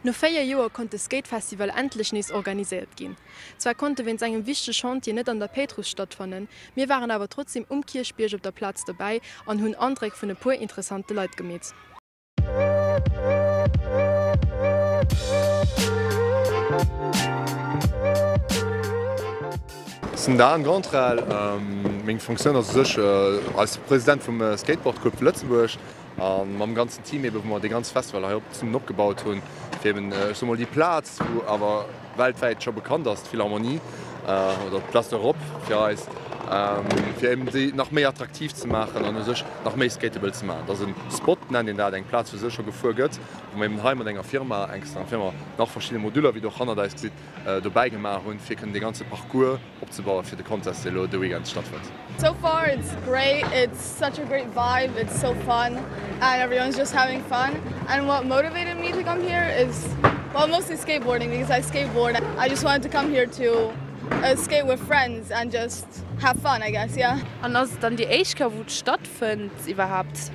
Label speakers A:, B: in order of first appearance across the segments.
A: No 4 Joer konnt de Skatefestival endlech nees organiséiert ginn. Zwar konnt e wéinst engem wichtege Chantier net an der Péitruss stattfannen, mir waren awer trotzdem um Kierchbierg op der Plaz dobäi an hunn Andréck vun e puer interessante Leit gemeet.
B: Ech sinn Dan Gantrel, meng Funktioun ass u sech als President vum Skateboard Club Lëtzebuerg a mam ganzen Team eben, wou mer dee ganze Festival hei op zesummen opgebaut hunn, fir eben, ech soe mol, déi Plaz, wou awer weltwäit scho bekannt ass, d'Philharmonie oder d'Place d'Europe fir eis, fir eben déi nach méi attraktiv ze maachen an u sech nach méi skateable ze maachen. Dat ass e Spot, nennt een dat, eng Plaz, wou u sech scho gefuer gëtt, wou mer eben hei mat enger Firma, externer Firma, nach verschidde Moduler, wéi Der och hannert eis gesitt, dobäi gemaach hunn, fir kënnen dee ganze Parcours opzebauen fir de Contest, dee elo de Weekend stattfënnt.
C: So far it's great, it's such a great vibe, it's so fun and everyone's just having fun and what motivated me to come here is well mostly skateboarding because I skateboard, I just wanted to come here to skate with friends and just have fun I guess, yeah.
A: An ass et dann déi éischt Kéier wou et stattfënnt iwwerhaapt?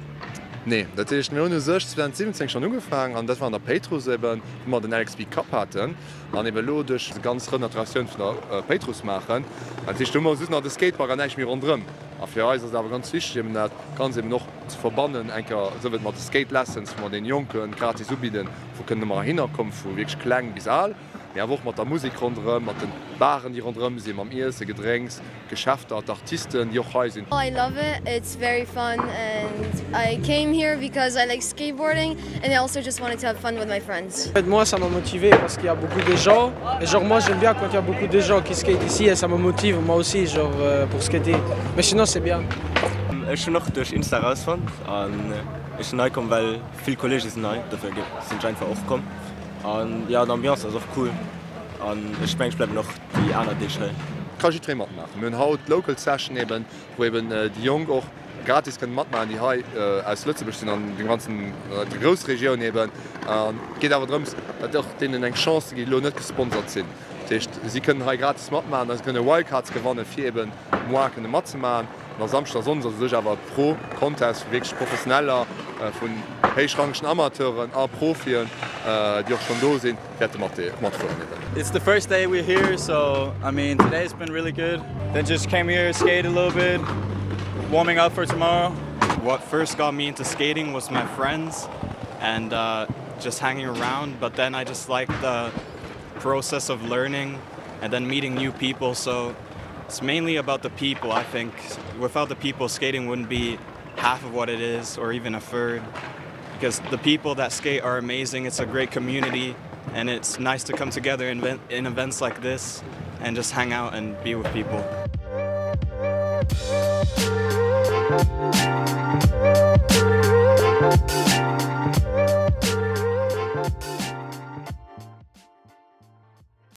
B: Nee, dat heescht mir hunn u sech 2017 schonn ugefaangen an dat war an der Péitruss eben, wou mer den LXB Cup haten. An eben elo duerch déi ganz Renaturatioun vun der Péitruss maachen. Dat heescht, do hu mer just nach de Skatepark an näischt méi ronderëm. A fir eis ass et awer ganz wichteg, eben dat Ganzt eben och ze verbannen, eng Kéier esou wéi mat de Skate Lessons, wou mer deene Jonke gratis ubidden, wou kënnen ëmmer heihinner kommen, vu wierklech kleng bis al, mee awer och mat der Musek ronderëm, mat de Baren, déi ronderëm sinn, mam Iessen, Gedrénks. Geschäfter, d'Artisten, déi och hei sinn.
D: I love it, it's very fun and I came here because I like skateboarding and I also just wanted to have fun with my friends.
E: Moi ça m'a motivé parce qu'il y a beaucoup de gens et genre moi j'aime bien quand il y a beaucoup de gens qui skate ici et ça me motive moi aussi genre pour skater mais sinon c'est bien.
F: Ech hunn och duerch Insta rausfonnt an ech sinn hei komm well vill Kollege sinn hei, dofir sinn ech einfach och komm an jo d'Ambiance ass och cool an ech mengen ech bleiwen och déi aner Deeg hei.
B: Ka jiddweree matmaachen. Mir hunn haut d'Local Session eben, wou eben déi Jonk och gratis kënnen matmaachen, déi hei aus Lëtzebuerg sinn an dem ganzen, der Groussregioun eben. An et geet awer drëms, dat och deenen eng Chance ze ginn, déi elo net gesponsert sinn. Dat heescht, si kënnen hei gratis matmaachen a si kënne Wildcards gewannen, fir eben moar kënne matzemaachen. An a Samschden a Sonndes ass u sech awer e Pro-Contest vu wierklech Professioneller, vun héichrangegen Amateuren a Profien, déi och schonn do sinn. Wäerte mat matfueren
G: eben. It's the first day we're here so I mean today's been really good then just came here skate a little bit warming up for tomorrow.
F: What first got me into skating was my friends and just hanging around but then I just like the process of learning and then meeting new people so it's mainly about the people I think without the people skating wouldn't be half of what it is or even a third because the people that skate are amazing it's a great community and it's nice to come together in, in events like this and just hang out and be with people.